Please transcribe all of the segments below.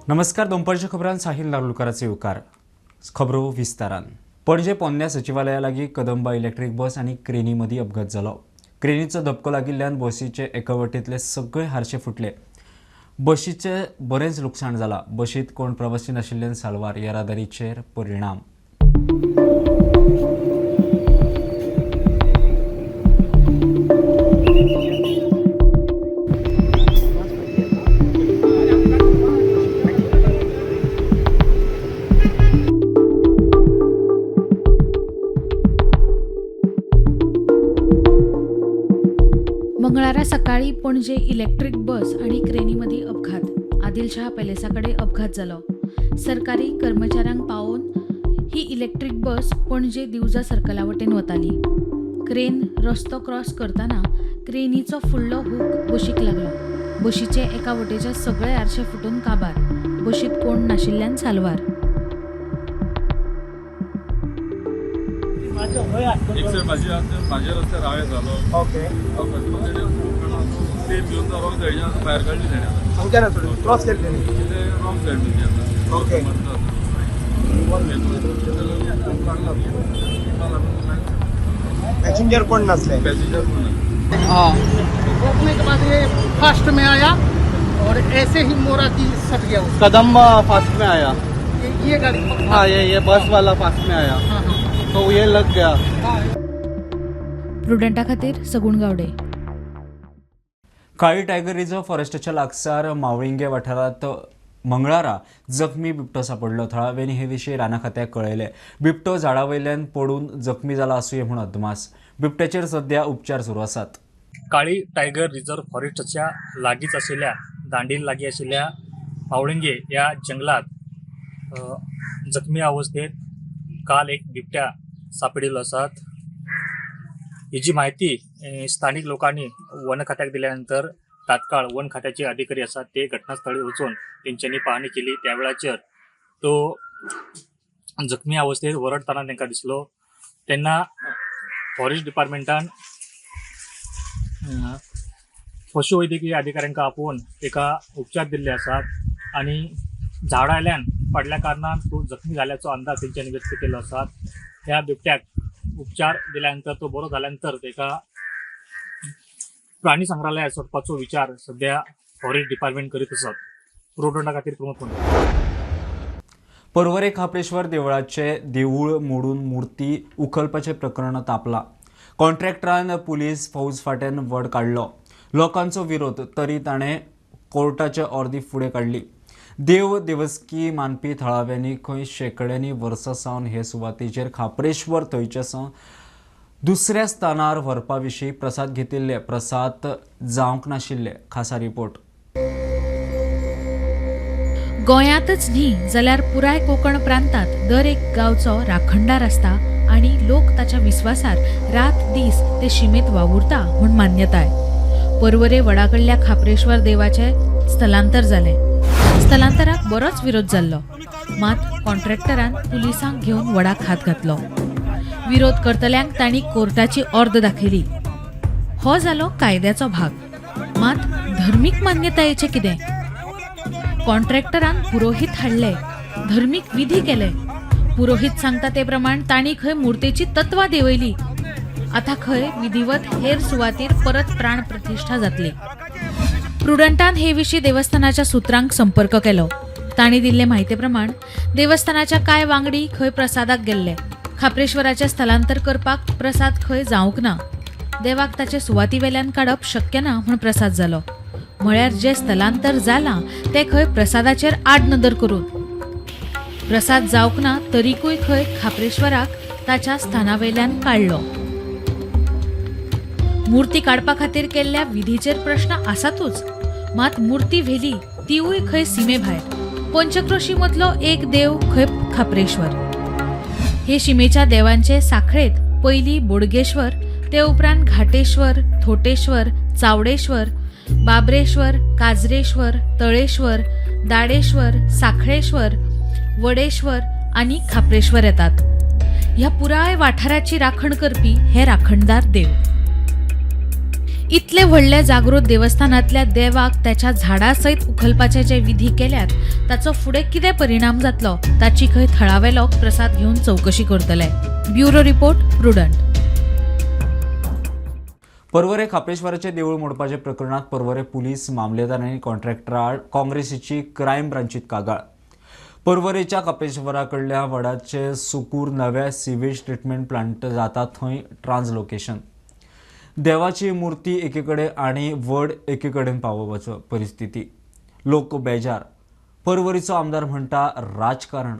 नमस्कार, दोनपारच्या खबरांत साहिल नार्लुकराचे येवकार. खबरो विस्तारान. पणजे पोन्न्या सचिवालया लागीं कदंबा इलेक्ट्रीक बस आनी क्रेनी मदीं अपघात जालो. क्रेनीचो धपको लागिल्ल्यान बसीचे एका वटेंतले सगळे हारशे फुटले. बशीचें बरेंच लुकसाण जालां. बशींत कोण प्रवासी नाशिल्ल्यान साल्वार येरादारीचेर परिणाम. मंगळारा सकाळी पणजे इलेक्ट्रीक बस आनी क्रेनी मदीं अपघात. आदिलशहा पॅलेसा कडेन अपघात जालो. सरकारी कर्मचाऱ्यांक पावोवन ही इलेक्ट्रीक बस पणजे दिवजा सर्कला वटेन वताली. क्रेन रस्तो क्रॉस करतना क्रेनीचो फुडलो हूक बशीक लागलो. बशीचे एका वटेचे सगळे आरशे फुटून काबार. बशींत कोण नाशिल्ल्यान साल्वार. एक सर माझी माझ्या रस्त्यार हांवें जालो. ओके. ते घेवन रॉंग सायडीन भायर काडली तेणें आतां. सामकें सोडून क्रॉस केली तेणी. ते रॉंग सायड म्हणजे आतां. ओके. पॅसेंजर कोण नसले. पॅसेंजर कोण ना. हाँ. रोकने के बाद ये फास्ट में आया और ऐसे ही मोरा की सट गया उसको। कदम फास्ट में आया. ये गाड़ी. हाँ, ये बस वाला फास्ट में आया. हाँ हाँ तो ये लग गया. हाँ. प्रुडंटा खातीर सगुण गावडे. काळी टायगर रिझर्व्ह फॉरेस्टाच्या लागसार मावळिंगे वाठारांत मंगळारा जखमी बिबटो सापडलो. थळाव्यांनी हे विशीं राना खात्याक कळयलें. बिबटो झाडा वयल्यान पडून जखमी जाला आसुये म्हूण अदमास. बिबट्याचेर सध्या उपचार सुरू आसात. काळी टायगर रिझर्व्ह फॉरेस्टच्या लागींच आशिल्ल्या, दांडेल लागीं आशिल्ल्या मावळिंगे ह्या जंगलात जखमी अवस्थेत काल एक बिबट्या सापडिल्लो आसात. ही जी माहिती स्थानिक लोकांनी वन खात्याक दिल्यानंतर तात्काळ वन खात्याचे अधिकारी आसात ते घटनास्थळी वचून तेंच्यांनी पाहणी केली. त्या वेळाचेर तो जखमी अवस्थेत वरडताना तांकां दिसलो. तेन्ना फॉरेस्ट डिपार्टमेंटान पशुवैद्यकीय अधिकाऱ्यांक आपोवन ताका उपचार दिल्ले आसात आनी झाडा वयल्यान पडल्या कारणान तो जखमी जाल्याचो अंदाज तेंच्यांनी व्यक्त केल्लो आसा. ह्या बिबट्याक उपचार दिल्या नंतर तो बरो जाल्या नंतर ताका प्राणी संग्रहालयात सोडपाचो विचार सध्या फॉरेस्ट डिपार्टमेंट करीत आसात. प्रुडंटा खातीर प्रमोद पुंडीक. पर्वरे खाप्रेश्वर देवळाचे देवूळ मोडून मूर्ती उखलपाचें प्रकरण तापलां. कॉन्ट्रॅक्टरान पुलीस फौज फाट्यान वड काडलो. लोकांचो विरोध तरी ताणें कोर्टाचे ऑर्दी फुडें काडली. देव देवस्की मानपी थळाव्यांनी खंय शेंकड्यांनी वर्सां सावन हे सुवातेचेर खाप्रेश्वर थंयचे सावन दुसऱ्या स्थानार व्हरपा विशीं प्रसाद घेतिल्ले. प्रसाद जावंक नाशिल्ले. खासा रिपोर्ट. गोंयांतच न्ही जाल्यार पुराय कोंकण प्रांतांत दर एक गांवचो राखणदार आसता आनी लोक ताच्या विस्वासार रात दीस ते शिमेंत वावुरता म्हूण मान्यताय. पर्वरे वडा कडल्या खाप्रेश्वर देवाचें स्थलांतर जालें. स्थलांतराक बरोच विरोध जाल्लो. मात कॉन्ट्रॅक्टरान पुलिसांक घेवन वडाक हात घातलो. विरोध करतल्यांक तांणी कोर्टाची ऑर्द दाखयली. हो जालो कायद्याचो भाग. मात धर्मीक मान्यतायेचें कितें? कॉन्ट्रॅक्टरान पुरोहीत हाडले, धर्मीक विधी केले. पुरोहीत सांगता ते प्रमाण तांणी खंय मूर्तेची तत्वां देंवयली. आतां खंय विधिवत हेर सुवातीर परत प्राण प्रतिश्ठा जातली. प्रुडंटान हे विशीं देवस्थानाच्या सुत्रांक संपर्क केलो. तांणी दिल्ले म्हायती प्रमाण देवस्थानाच्या कांय वांगडी खंय प्रसादाक गेल्ले. खाप्रेश्वराचें स्थलांतर करपाक प्रसाद खंय जावंक ना. देवाक ताचे सुवाती वेल्यान काडप शक्य ना म्हूण प्रसाद जालो. म्हळ्यार जें स्थलांतर जालां तें खंय प्रसादाचेर आडनदर करून. प्रसाद जावंक ना तरीकूय खंय खाप्रेश्वराक ताच्या स्थाना वयल्यान काडलो. मूर्ती काडपा खातीर केल्ल्या विधीचेर प्रश्न आसातूच, मात मूर्ती व्हेली तिवूय खंय सिमे भायर. पंचक्रोशी मदलो एक देव खंय खाप्रेश्वर. हे शिमेच्या देवांचे साखळेत पयलीं बोडगेश्वर, ते उपरांत घाटेश्वर, थोटेश्वर, चावडेश्वर, बाबरेश्वर, काजरेश्वर, तळेश्वर, दाडेश्वर, साखळेश्वर, वडेश्वर आनी खाप्रेश्वर येतात. ह्या पुराय वाठाराची राखण करपी हे राखणदार देव. इतले व्हडल्या जागृत देवस्थानांतल्या देवाक त्याच्या झाडा सयत उखलपाचे जे विधी केल्यात ताचो फुडें कितें परिणाम जातलो ताची खंय थळावे लोक प्रसाद घेवन चवकशी करतले. Bureau report, Prudent. Porvorim खाप्रेश्वराचे देवूळ मोडपाच्या प्रकरणात पर्वरे पुलीस मामलेदार आनी कॉन्ट्रॅक्टरा आड काँग्रेसीची क्रायम ब्रांचीत कागाळ. पर्वरेच्या खाप्रेश्वरा कडल्या वडाचे सुकूर नव्या सिवेज ट्रिटमेंट प्लांट जाता थंय ट्रान्सलोकेशन. देवाची मूर्ती एकेकडे आनी वड एके कडेन पावोवपाचो परिस्थिती. लोक बेजार. पर्वरीचो आमदार म्हणटा राजकारण.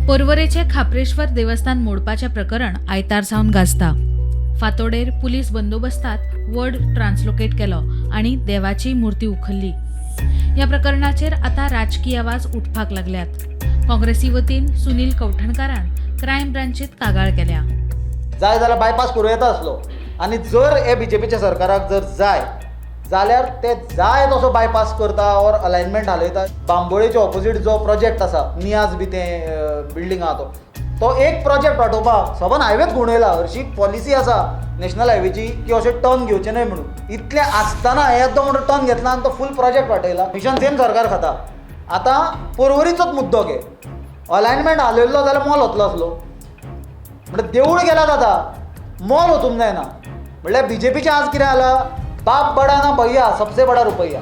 पर्वरेचे खाप्रेश्वर देवस्थान मोडपाचें प्रकरण आयतार सावन गाजता. फातोडेर पुलीस बंदोबस्तात वड ट्रान्सलोकेट केलो आनी देवाची मूर्ती उखल्ली. ह्या प्रकरणाचेर आतां राजकी आवाज उठपाक लागल्यात. काँग्रेसी वतीन सुनील कवठणकारान क्रायम ब्रांचीत कागाळ केल्या. जाय जाल्यार बायपास करूं येता आसलो आनी जर हे बीजेपीच्या सरकाराक जर जाय जाल्यार ते जाय तसो बायपास करता ऑर अलायनमेंट हालयता. बांबोळेचे ऑपोजीट जो प्रोजेक्ट आसा नियाज बी तें बिल्डींग आहा तो एक प्रोजेक्ट वाटोवपाक सबन हायवेच घुंवडयला. हरशी पॉलिसी आसा नॅशनल हायवेची की अशें टर्न घेवचें न्हय म्हणून. इतलें आसतना येदो म्हणून टर्न घेतला आनी तो फूल प्रोजेक्ट वाटयला. मिशन सेम सरकार खाता. आतां पर्वरीचोच मुद्दो घे, अलायनमेंट हालयल्लो जाल्यार मोल वतलो आसलो. म्हणल्यार देवूळ गेलात आतां मोल वचूंक जायना. म्हणल्यार बीजेपीचें आज कितें जालां, बाप बडा ना भैया सबसे बडा रुपया.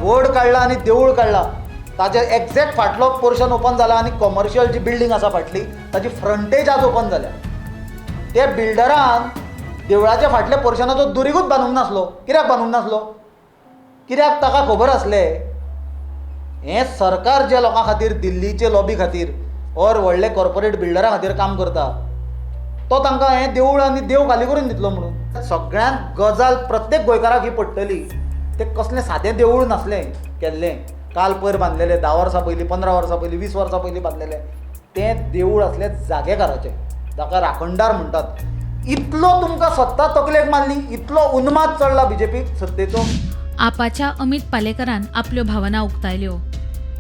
वड काडला आनी देवूळ काडला, ताजे एक्झॅक्ट फाटलो पोर्शन ओपन जाला आनी कॉमर्शियल जी बिल्डींग आसा फाटली ताजी फ्रंटेज आज ओपन जाल्या. ते बिल्डरान देवळाच्या फाटल्या पोर्शनाचो दुरीगूच बांदूंक नासलो. कित्याक बांदूंक नासलो? कित्याक ताका खबर आसलें हें सरकार ज्या लोकां खातीर दिल्लीचे लॉबी खातीर ऑर व्हडले कॉर्पोरेट बिल्डरां खातीर काम करता तो तांकां हें देवूळ आनी देव खाली करून दितलो म्हणून. सगळ्यांत गजाल प्रत्येक गोंयकाराक ही पडटली. तें कसलें सादें देवूळ नासलें केल्लें, काल पयर बांदलेलें, 10 वर्सां पयलीं, 15 वर्सां पयलीं, 20 वर्सां पयलीं बांदलेलें तें देवूळ आसलें जागेकाराचें, जाका राखणदार म्हणटात. इतलो तुमकां सत्ता तकलेक मारली, इतलो उन्माद चडला बीजेपीक सत्तेचो. आपाच्या अमित पालेकरान आपल्यो भावना उक्तायल्यो.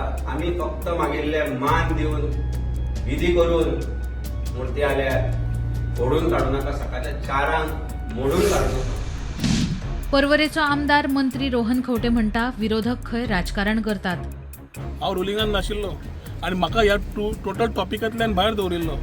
आमी फक्त मागिल्ले मान दिवन विधी करून मूर्ती आल्यार फोडून काडू नाका, सकाळच्या 4 मोडून काडू नाका. पर्वरेचो आमदार मंत्री रोहन खंवटे म्हणटा विरोधक खंय राजकारण करतात. हांव रुलिंगान नाशिल्लो आनी म्हाका ह्या टोटल टॉपिकांतल्यान भायर दवरिल्लो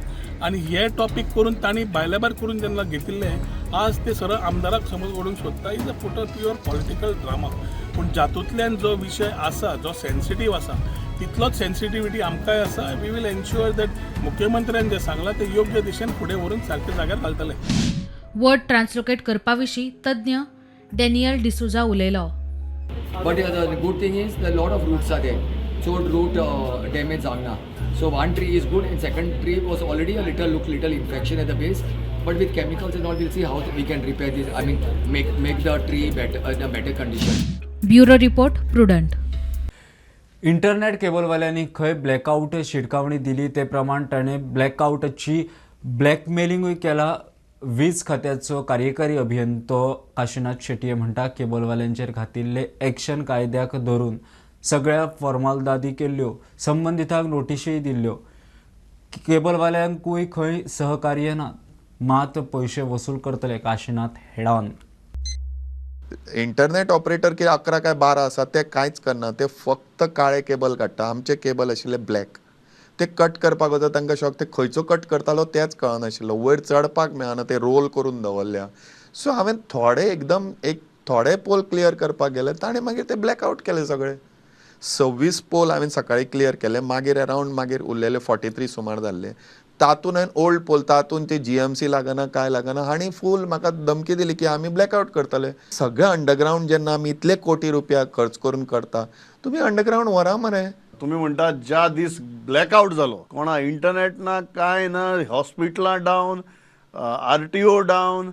आनी हे टॉपीक करून तांणी भायल्या भायर करून जेन्ना घेतिल्लें आज ते सरळ आमदाराक समज ओडूंक सोदता. Is a total pure political drama. पूण जातूंतल्यान जो विशय आसा जो सेन्सिटीव आसा तितलोच सेन्सिटिविटी आमकांय आसा. We will ensure that मुख्यमंत्र्यान जें सांगलां तें योग्य दिशेन फुडें व्हरून सारकें जाग्यार घालतले. वड ट्रान्सलोकेट करपा विशीं तज्ञ डॅनियल डिसुजा उलयलो. But the good thing is a lot of roots are there, so root damage जावंक ना. So one tree is good and second tree was already a little infection at the base, but with chemicals and all we'll see how we can repair this. I mean make the tree better in a better condition. Bureau report, Prudent. Internet केबलवाल्यांनी खंय blackout शिटकावणी दिली ते प्रमाण ताणें ब्लॅकआउटची ब्लॅकमेलिंगूय केला. वीज खात्याचो कार्यकारी अभियंतो काशीनाथ शेटये म्हणटा केबलवाल्यांचेर घातिल्ले एक्शन कायद्याक धरून सगळ्या फॉर्मालदादी केल्ल्यो, संबंदितांक नोटिशीय दिल्ल्यो. केबलवाल्यांकूय खंय सहकार्य ना, मात पयशे वसूल करतले. काशीनाथ हेडॉन. इंटरनेट ऑपरेटर कितें 11 काय 12 आसा ते कांयच करना, ते फक्त काळे केबल काडटा. आमचे केबल आशिल्ले ब्लॅक, ते कट करपाक वता तांकां शॉक, ते खंयचो कट करतालो तेंच कळनाशिल्लो, वयर चडपाक मेळना, ते रोल करून दवरल्या. सो हांवें थोडे एकदम एक थोडे पोल क्लियर करपाक गेले, ताणें मागीर ते ब्लॅकआउट केले सगळे. 26 पोल हांवें सकाळी क्लियर केले, मागीर अरावंड मागीर उरलेले 43 सुमार जाल्ले. तातूंत हांवें ओल्ड पोल, तातूंत ते GMC लागना काय लागना हांणी फूल म्हाका धमकी दिली की आमी ब्लॅकआउट करतले. सगळे अंडरग्रावंड जेन्ना आमी इतले कोटी रुपया खर्च करून करता, तुमी अंडरग्रावंड व्हरा मरे. तुमी म्हणटा ज्या दीस ब्लॅकआउट जालो कोणा इंटरनेट ना काय ना, हॉस्पिटलां down, RTO down,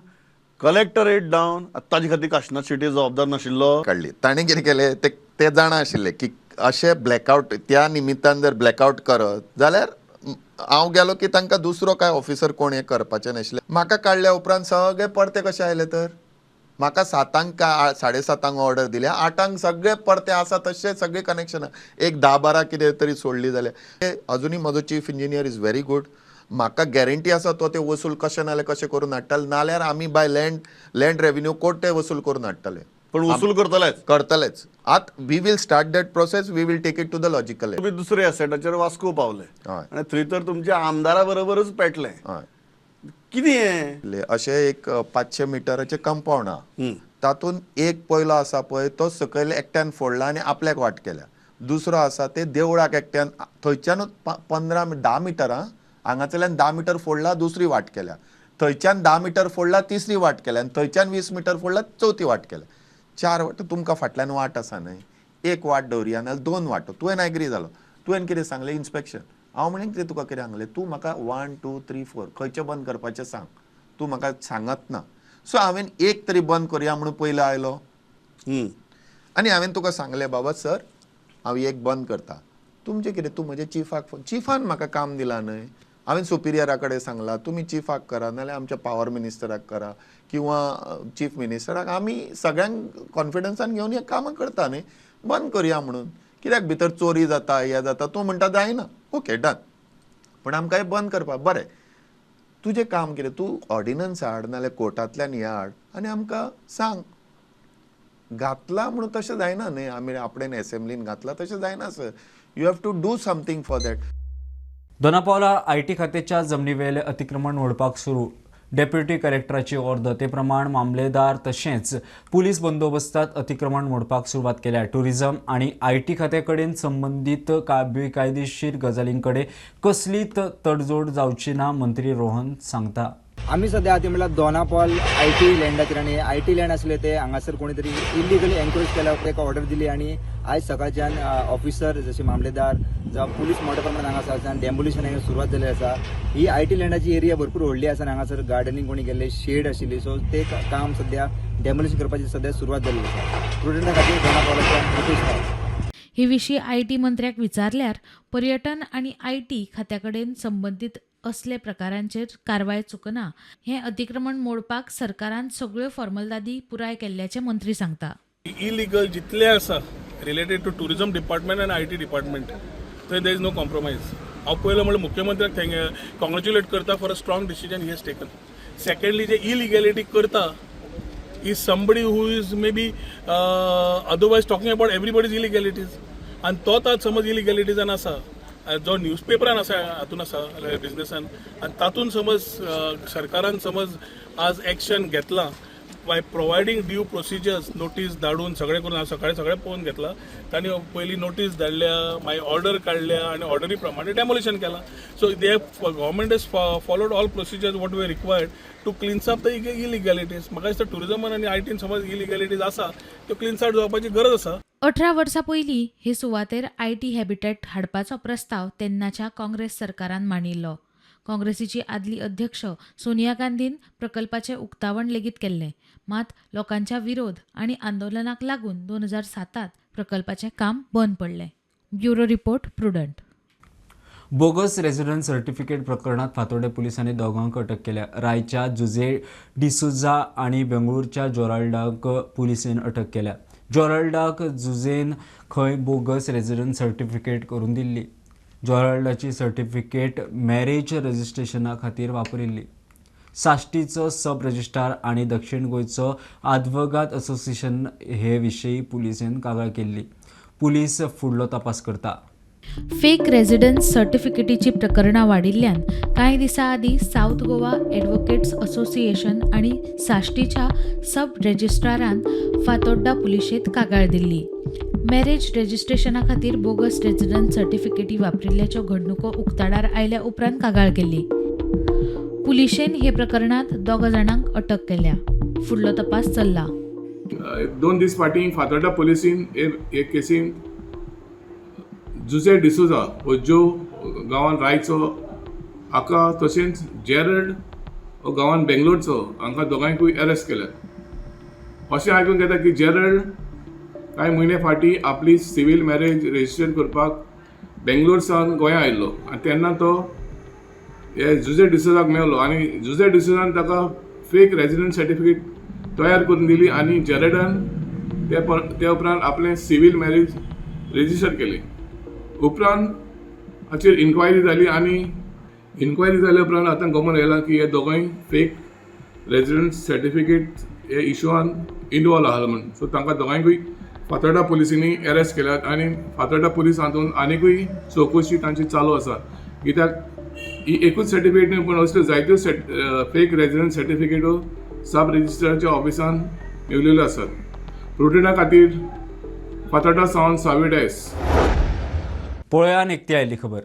collectorate down, ताजे खातीर काशीनाथ शेट्टी जबाबदार नाशिल्लो. काडली ताणें कितें केलें ते जाणा आशिल्ले की अशें ब्लॅकआउट त्या निमित्तान जर ब्लॅकआउट करत जाल्यार हांव गेलो की तांकां दुसरो काय ऑफिसर कोण हें करपाचें नाशिल्लें. म्हाका काडल्या उपरांत सगळे परते कशे आयले तर म्हाका 7 काय 7:30 ऑर्डर दिल्या, 8 सगळे परते आसा तशे सगळे कनेक्शनां, एक 10-12 कितें तरी सोडली जाल्यार. अजुनूय म्हजो chief engineer is very good, म्हाका गॅरंटी आसा तो ते वसूल कशें नाल्यार कशें करून हाडटले, नाल्यार आमी by land revenue court ते वसूल करून हाडटले. पण वसूल करतलेच. करतलेच. आतां we will start that process, we will take it to the logical. तुमी दुसरे एसेटाचेर वास्को पावले हय. आनी थंय तर तुमच्या आमदारा बरोबरच पेटलें. हय. कितें हें? अशें एक 500 मिटराचें कंपावंड आहा, तातूंत एक पयलो आसा पळय तो सकयल एकट्यान फोडला आनी आपल्याक वाट केल्या. दुसरो आसा ते देवळाक एकट्यान थंयच्यानूच 15-10 मिटर आं, हांगासरल्यान 10 मिटर फोडला, दुसरी वाट केल्या, थंयच्यान 10 मिटर फोडला, तिसरी वाट केल्या, आनी थंयच्यान 20 मिटर फोडला, चवथी वाट केल्या. 4 वाट तुमकां फाटल्यान वाट आसा न्हय, एक वाट दवरया नाल्यार 2 वाटो. तुवें एग्री जालो, तुवें कितें सांगलें इन्स्पेक्शन. हांव म्हणून कितें तुका कितें सांगलें, तूं म्हाका 1 2 3 4 खंयचें बंद करपाचें सांग, तूं म्हाका सांगत ना. सो हांवें एक तरी बंद करुया म्हणून पयलो आयलो आनी हांवें तुका सांगलें बाबा सर हांव एक बंद करता. तुमचें कितें, तूं म्हज्या चिफाक फोन, चिफान म्हाका काम दिलां न्हय, हांवें सुपिरियरा कडेन सांगलां तुमी चिफाक करा नाल्यार आमच्या पावर मिनिस्टराक करा किंवा चीफ मिनिस्टराक, आमी सगळ्यांक कॉन्फिडन्सान घेवन हें कामां करता न्हय, बंद करुया म्हणून. कित्याक भितर चोरी जाता हें जाता, तूं म्हणटा जायना, ओके डन, पण आमकां हें बंद करपाक बरें. तुजें काम कितें, तूं ऑर्डिनन्स हाड नाल्यार कोर्टांतल्यान हें हाड आनी आमकां सांग. घातला म्हणून तशें जायना न्हय, आमी आपणेन एसेंब्लीन घातला तशें जायना sir, you have to do something for that. Dona Paula IT खात्याच्या जमनीवेले अतिक्रमण मोडपाक सुरू. डेप्युटी कलेक्टराची ऑर्दर, ते प्रमाण मामलेदार तशेंच पुलीस बंदोबस्तात अतिक्रमण मोडपाक सुरवात केल्या. टुरिझम आनी IT खात्या कडेन संबंदीत बेकायदेशीर गजालीं कडेन कसलीच तडजोड जावची ना, मंत्री रोहन सांगता. आमी सद्या आतां म्हणल्यार दोनापावल IT लँडाचेर आनी IT land आसले ते हांगासर कोणी तरी इलिगली एन्क्रोच केल्या, ताका ऑर्डर दिली आनी आयज सकाळच्यान ऑफिसर जशे मामलेदार जावं पुलीस मोठ्या प्रमाणात हांगासर आसा आनी डेमोलिशन हांगा सुरवात जाल्ली आसा. ही IT लँडाची एरिया भरपूर व्हडली आसा आनी हांगासर गार्डनिंग कोणी केल्ले शेड आशिल्ली, सो ते काम सद्या डेमोलिशन करपाची सद्या सुरवात जाल्ली आसा. प्रुडंटा खातीर दोनापावलाच्यान रुपेश राव. हे विशीं IT मंत्र्याक विचारल्यार पर्यटन आनी IT खात्या कडेन संबंदीत असले प्रकारांचेर कारवाय चुकना. हें अतिक्रमण मोडपाक सरकारान सगळ्यो फॉर्मलदादी पुराय केल्ल्याचें मंत्री सांगता. इलिगल जितले आसा related to tourism department आनी IT department, थंय there is no compromise. हांव पयलो म्हणल्यार मुख्यमंत्र्याक thank congratulate करता for a strong decision he has taken. Secondly, J illegality करता is somebody who is maybe otherwise talking about everybody's illegalities, आनी तोच आज समज इलिगॅलिटीजान आसा, जो न्यूजपेपरान आसा हातून आसा बिजनसान, आनी तातूंत समज सरकारान समज आज एक्शन घेतलां by providing due procedures, notice धाडून सगळें करून, हांव सकाळीं सगळें पळोवन घेतलां. तांणी पयलीं नोटीस धाडल्या, मागीर ऑर्डर काडल्या आनी ऑर्डरी प्रमाणे डेमोलिशन केलां. So they government has followed all procedures what were required to cleanse up the illegalities. म्हाका दिसता टुरिजमान आनी आयटीन समज इलिगॅलिटीज आसा त्यो क्लिन्स आउट जावपाची गरज आसा. 18 वर्सां पयलीं हे सुवातेर IT habitat हाडपाचो प्रस्ताव तेन्नाच्या काँग्रेस सरकारान मांडिल्लो. काँग्रेसीची आदली अध्यक्ष सोनिया गांधीन प्रकल्पाचें उक्तावण लेगीत केल्लें. मात लोकांच्या विरोध आनी आंदोलनाक लागून 2007 प्रकल्पाचें काम बंद पडलें. Bureau report, Prudent. Bogus resident certificate प्रकरणात फातोर्डे पुलिसांनी दोगांक अटक केल्या. रायच्या जुजे डिसोझा आनी बेंगळूरच्या जोराल्डाक पुलिसेन अटक केल्या. जोराल्डाक जुजेन खंय बोगस रेजिडंट सर्टिफिकेट करून दिल्ली. जोराल्डाची सर्टिफिकेट मॅरेज रजिस्ट्रेशना खातीर वापरिल्ली. साश्टीचो सब रजिस्ट्रार आनी दक्षिण गोंयचो आदवोगाद असोसिएशन हे विशीं पुलिसेन कागाळ केल्ली. पुलीस फुडलो तपास करता. फेक रेजिडन्स सर्टिफिकेटीची प्रकरणां वाडिल्ल्यान कांय दिसां आदीं सावथ गोवा एडवोकेट्स असोसिएशन आनी साश्टीच्या सब रजिस्ट्रारान फातोड्डा पुलिशेंत कागाळ दिल्ली. मॅरेज रजिस्ट्रेशना खातीर बोगस रेजिडन्स सर्टिफिकेटी वापरिल्ल्याच्यो घडणुको उक्ताडार आयल्या उपरांत कागाळ केल्ली. पुलिशेन हे प्रकरणांत दोगा जाणांक अटक केल्या. फुडलो तपास चल्ला. 2 दीस फाटीं फातोड्डा पुलिसीन हे केसीन जुजे डिसोजा हो ज्यो गांवान रायचो हाका तशेंच जेरल्ड हो गांवान बेंगलोरचो हांकां दोगांयकूय अरेस्ट केल्यात. अशें आयकूंक येता की जेरल्ड कांय म्हयने फाटीं आपली सिवील मॅरेज रजिस्टर करपाक बेंगलोर सावन गोंया आयिल्लो आनी तेन्ना तो हे जुजे डिसोजाक मेवलो आनी जुजे डिसोजान ताका फेक रेजिडंट सर्टिफिकेट तयार करून दिली आनी जेरल्डान ते उपरांत आपलें सिवील मॅरेज रजिस्टर केलें. उपरांत हाचेर इन्क्वायरी जाली आनी इन्क्वायरी जाल्या उपरांत आतां गमन येयलां की हे दोगांय फेक रेजिडंट सर्टिफिकेट हे इशुआन इनवॉल्व आहा म्हूण. सो तांकां दोगांयकूय फातोर्डा पुलिसांनी एरेस्ट केल्यात आनी फातोर्डा पुलीस हातून आनिकूय चवकशी तांची चालू आसा, कित्याक ही एकूच सर्टिफिकेट न्हय पूण असल्यो जायत्यो फेक रेजिडंट सर्टिफिकेटो सब रजिस्ट्रारच्या ऑफिसान मेवलेल्यो आसात. प्रुडंटा खातीर फातोर्डा सावन सावी डायस. पळोवया निकती आयिल्ली खबर.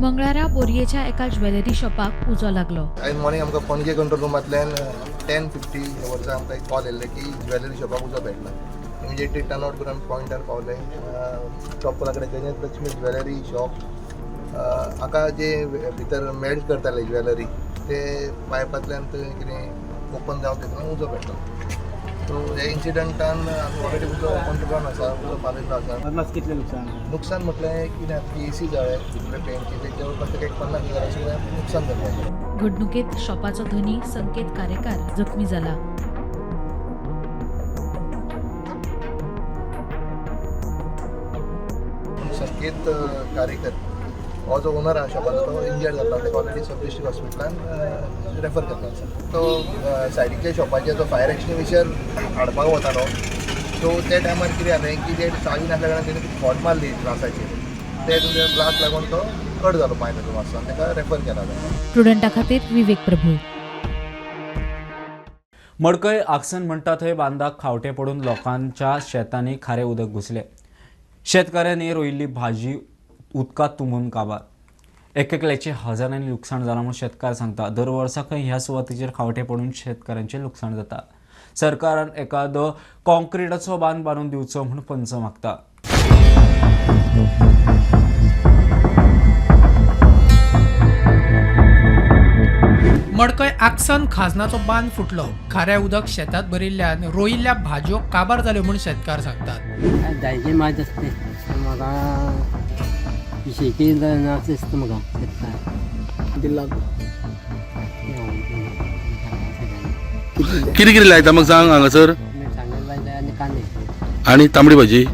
मंगळारा बोरयेच्या एका ज्वेलरी शॉपाक उजो लागलो. आयज मॉर्निंग आमकां पणजे कंट्रोल रुमांतल्यान 10:50 वर्सा आमकां एक कॉल येयल्ले की ज्वेलरी शॉपाक उजो पेटला. इमिजिएटली टर्न आवट करून आमी पॉयंटार पावले. शॉप कडेन गणेश लक्ष्मी ज्वेलरी शॉप हाका जे भितर मेल्ट करताले ज्वेलरी ते पायपांतल्यान थंय कितें ओपन जावन तितून उजो पेटलो. सो ह्या इन्सिडंटान आमी ऑलरेडी उजो कंट्रोलान आसा, उजो पालयल्लो आसा. कितलें नुकसान? नुकसान म्हटलें कितें आतां एसी जाळे भितरले पेंटचे ते जवळपास एक 50,000 अशें नुकसान जालें. घडणुकेत शॉपाचो धनी संकेत कारेकार जखमी जाला. संकेत कारेकर हो जो ओनर आहा शॉपाचो तो इंजर्ड जाल्लो, ताका ऑलरेडी सब डिस्ट्रिक्ट हॉस्पिटलान रेफर केल्लो आसा. तो सायडीच्या शॉपाचेर जो फायर एक्सटिंग्विशर हाडपाक वतालो, सो त्या टायमार कितें जालें की ते चावी नासल्या कारणान तेणी खोट मारली ग्लासाचेर, ते ग्लास लागून तो कट जालो पांय ताजो मातसो आनी ताका रेफर केला. प्रुडंटा खातीर विवेक प्रभू. मडकय आक्सन म्हणटा थंय बांदाक खावटे पडून लोकांच्या शेतांनी खारें उदक घुसलें. शेतकऱ्यांनी रोयिल्ली भाजी उदकांत तुंबून काबार. एकएकल्याचें हजारांनी लुकसाण जालां म्हूण शेतकार सांगता. दर वर्सा खंय ह्या सुवातेचेर खावटे पडून शेतकऱ्यांचें लुकसाण जाता. सरकारान एकादो कॉन्क्रिटाचो बांद बांदून दिवचो म्हूण पंच मागता. मडकय आक्सन खाजनाचो बांद फुटलो. खाऱ्या उदक शेतात भरिल्ल्यान रोयिल्ल्या भाजयो काबार जाल्यो म्हूण शेतकार सांगतात. दायजे मात आसते म्हाका शेती नाच दिसता म्हाका शेतकार कितें कितें लायता म्हाका सांग हांगासर? मिरसांगे लायता आनी कांदे आनी तांबडी भाजी.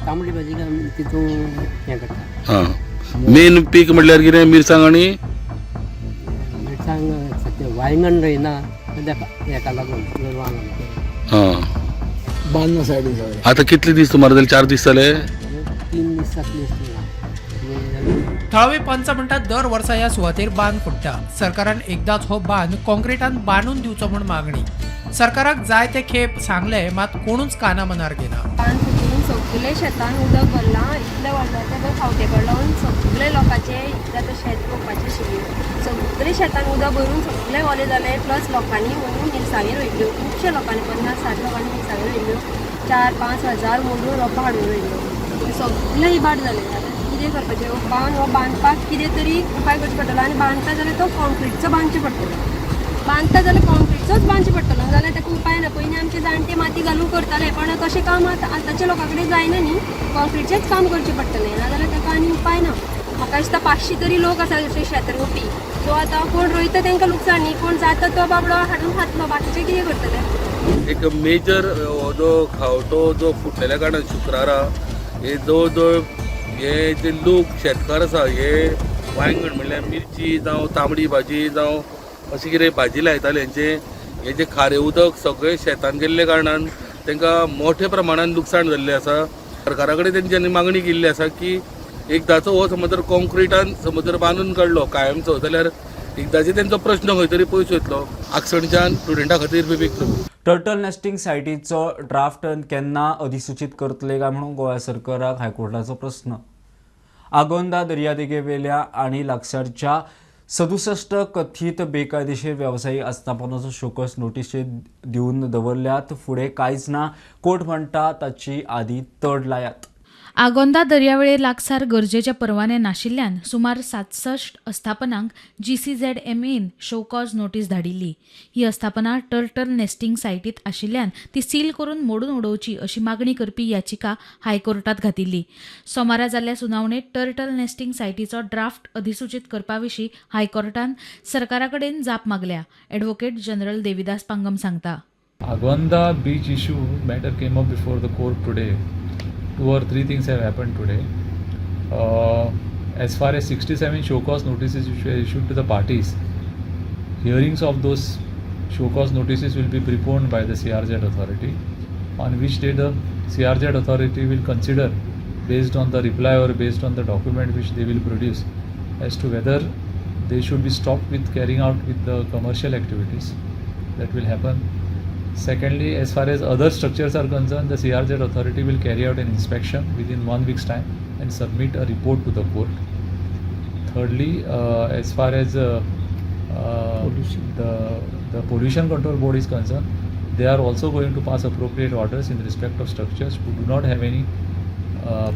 तांबडी भाजी तितून हें करता. हां, मेन पीक म्हटल्यार कितें? मिरसांग आनी मिरसांग सद्या वायंगण रोयना हेका लागून गोरवांक लागून. हां, बांद सायडीन सगळें. आतां कितले दीस सुमार जाले? 4 दीस जाले. 3 दीस जातले. थळावे पंच म्हणटात दर वर्सा ह्या सुवातेर बांद फुट्टा. सरकारान एकदाच हो बांद कॉन्क्रिटान बांदून दिवचो म्हूण मागणी. सरकाराक जाय ते खेप सांगले मात कोणूच काना मनार घेना. बांद फुटून सगळे शेतान उदक भरलां, इतलें व्हडलें तें खावटे पडला सगळे लोकांचें इतलें आतां शेत रोवपाचें आशिल्लें, सगळे शेतान उदक भरून सगळें ओलें जालें. प्लस लोकांनी म्हणून मिरसांगी रोयल्ल्यो, खुबशे लोकांनी 50-60 लोकांनी मिरसांगी रोयल्ल्यो, 4-5 हजार मोडून रोपां हाडून रोयल्ल्यो, सगळें इबाड जालें. आतां कितें करपाचें? हो बांद हो बांदपाक कितें तरी उपाय करचो पडटलो आनी बांदता जाल्यार तो कॉन्क्रिटचो बांदचो पडटलो. बांदता जाल्यार कॉन्क्रिटचोच बांदचो पडटलो, जाल्यार ताका उपाय ना. पयलीं आमचे जाणटे माती घालून करताले, पण तशें काम आतां आतांच्या लोकां कडेन जायना न्ही, कॉन्क्रिटचेंच काम करचें पडटलें, नाजाल्यार ताका आनी उपाय ना. म्हाका दिसता 500 तरी लोक आसा जशे शेत रोवपी, सो आतां कोण रोयता तांकां लुकसाण न्ही, कोण जाता तो बाबडो हाडून खातलो, बाकीचे कितें करतले? एक मेजर जो खावटो जो फुटलेल्या कारणान शुक्रारा हे जवळ जवळ हे जे लोक शेतकार आसा हे वांयगण म्हणल्यार मिरची जावं तांबडी भाजी जावं अशें कितें भाजी लायताले, हेंचे हे जे खारें उदक सगळें शेतान गेल्ले कारणान तांकां मोठ्या प्रमाणान लुकसाण जाल्लें आसा. सरकारा कडेन तेंच्यांनी मागणी केल्ली आसा की एकदाचो हो समज जर कॉन्क्रिटान समज जर बांदून काडलो कायमचो जाल्यार एकदाचे तेंचो प्रश्न खंय तरी पयस वयतलो. आक्सणच्यान स्टुडंटा खातीर विवेक प्रभू. टर्टल नेस्टिंग सायटीचो ड्राफ्ट केन्ना अधिसूचीत करतले काय म्हणून गोवा सरकाराक हायकोर्टाचो प्रस्न. आगोंदा दर्यादेगेवेल्या आनी लागसारच्या 67 कथीत बेकायदेशीर वेवसायीक आस्थापनाचो शोकस नोटीस दिवन दवरल्यात, फुडें कांयच ना. कोर्ट म्हणटा ताची आदी तड लायात. आगोंदा दर्यावेळे लागसार गरजेचे परवाने नाशिल्ल्यान सुमार 67 आस्थापनांक GCZMAन शोकॉज नोटीस धाडिल्ली. ही आस्थापना टर्टल नेस्टिंग सायटीत आशिल्ल्यान ती सील करून मोडून उडोवची अशी मागणी करपी याचिका हायकोर्टात घातिल्ली. सोमारा जाल्ल्या सुनावणेत टर्टल नेस्टिंग सायटीचो ड्राफ्ट अधिसूचीत करपा विशीं हायकोर्टान सरकारा कडेन जाप मागल्या. ॲडव्होकेट जनरल देविदास पांगम सांगता, Agonda beach issue matter came up before the court today. 2 or 3 things have happened today. As far as 67 show cause notices which were issued to the parties, hearings of those show cause notices will be preponed by the CRZ authority, on which day the CRZ authority will consider, based on the reply or based on the document which they will produce, as to whether they should be stopped with carrying out with the commercial activities. That will happen. Secondly, as far as other structures are concerned, the CRZ authority will carry out an inspection within 1 week's time and submit a report to the court. Thirdly, as far as the Pollution Control Board is concerned, they are also going to pass appropriate orders in respect of structures who do not have any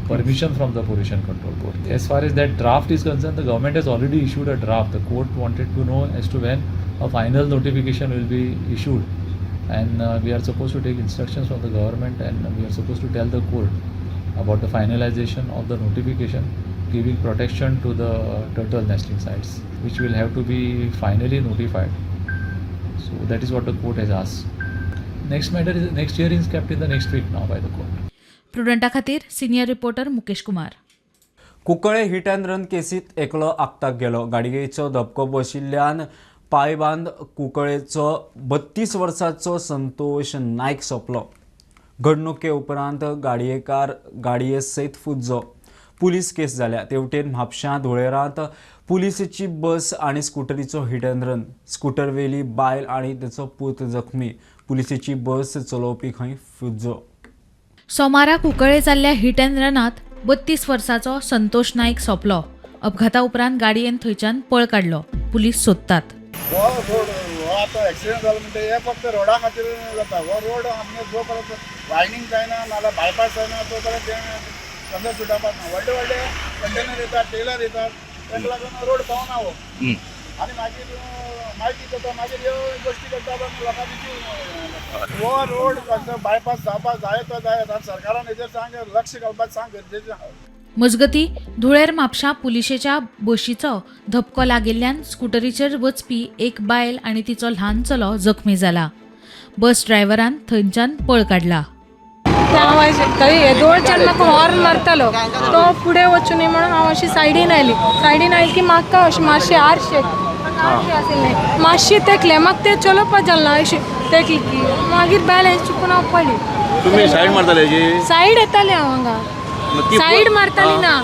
permission from the Pollution Control Board. As far as that draft is concerned, the government has already issued a draft. The court wanted to know as to when a final notification will be issued, and we are supposed to take instructions from the government, and we are supposed to tell the court about the finalization of the notification giving protection to the turtle nesting sites, which will have to be finally notified. So that is what the court has asked. Next matter is, next hearing is kept in the next week now by the court. प्रुडंटा खातीर senior reporter Mukesh Kumar. Cuncolim hit and run केसींत एकलो आक्ताक गेलो. गाडयेचो धपको बशिल्ल्यान पायबांद कुंकळेचो 32 वर्सांचो संतोष नायक सोंपलो. घडणुके उपरांत गाडयेकार गाडये सयत फुज्जो. पुलीस केस जाल्या. तेवटेन म्हापशां धुळेरांत पुलिसेची बस आनी स्कुटरीचो हिट अँड रन. स्कुटरवेली बायल आनी तेचो पूत जखमी. पुलिसेची बस चलोवपी खंय फुज्जो. सोमारा कुंकळे जाल्ल्या हिट अँड रनांत 32 वर्सांचो संतोष नायक सोंपलो. अपघाता उपरांत गाडयेन थंयच्यान पळ काडलो. पुलीस सोदतात. हो रोड हो आतां एक्सिडंट जालो म्हणटा हे फक्त रोडा खातीर जाता. हो रोड आमगे जो पर्यंत वायनींग जायना नाजाल्यार बायपास जायना तो पर्यंत धंदो सुटावपाक ना. व्हडले व्हडले कंटेनर येतात, टेलर येतात, तांकां लागून रोड पावना हो. आनी मागीर मागीर कितें जाता, मागीर ह्यो गोश्टी करता लोकांची जीव. हो रोड कसो बायपास जावपाक जाय तो जाय. आनी सरकारान हेजेर सांग लक्ष घालपाक सांग गरजेचें. मजगती धुळेर म्हापशां पुलिशेच्या बशीचो धपको लागिल्ल्यान स्कुटरीचेर वचपी एक बायल आनी तिचो ल्हान चलो जखमी जाला. बस ड्रायव्हरान थंयच्यान पळ काडला. हांव दोळच्यान म्हाका हॉर्न मारतालो तो फुडें वचूं न्ही म्हणून हांव अशी सायडीन आयली. सायडीन आयली की म्हाका अशी मातशी आरशे आशिल्लें मातशी तेकलें, म्हाका तें चलोवपाक जालें ना. अशी तेकली की मागीर बॅलन्स चुकून हांव पडली. तुमी सायड मारताले? सायड येताले हांव हांगा सायड मारताली ना.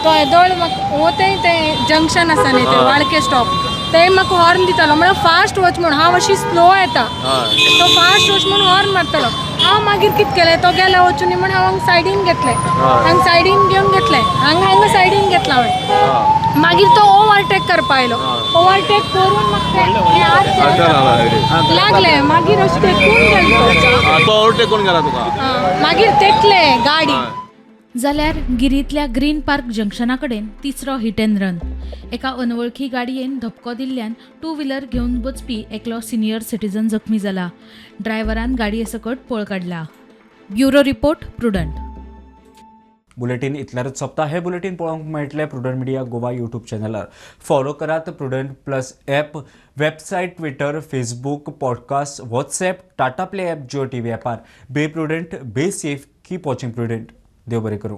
तो येदोळ म्हाका हो तें जंक्शन आसा न्ही तें वाळके स्टॉप, ते म्हाका हॉर्न दितालो म्हणल्यार फास्ट वच म्हूण. हांव अशी स्लो येता, तो फास्ट वच म्हूण हॉर्न मारतालो. हांव मागीर कितें केलें, तो गेलो वचून न्ही म्हूण हांव हांगा सायडीन घेतलें. हांगा सायडीन घेवन घेतलें, हांगा हांगा सायडीन घेतलां हांवें. मागीर तो ओवरटेक करपा आयलो. ओवरटेक करून म्हाका लागलें. मागीर अशें तेकून गेलो तो. ओवरटेक करून गेला तुका? मागीर तेकलें गाडी. जाल्यार गिरींतल्या ग्रीन पार्क जंक्शना कडेन तिसरो हिट अँड रन. एका अनवळखी गाडयेन धपको दिल्ल्यान टू व्हिलर घेवन वचपी एकलो सिनियर सिटीजन जखमी जाला. ड्रायव्हरान गाडये सकट पळ काडला. Bureau report, Prudent. Bulletin इतल्यारच सोंपता. हे बुलेटीन पळोवंक मेळटलें प्रुडंट मिडिया गोवा यूट्यूब चॅनलार. फॉलो करात Prudent plus app, website, Twitter, Facebook, podcast, WhatsApp, Tata Play app, Jio TV ॲपार. Be prudent, be safe, keep watching Prudent. देव बरें करूं.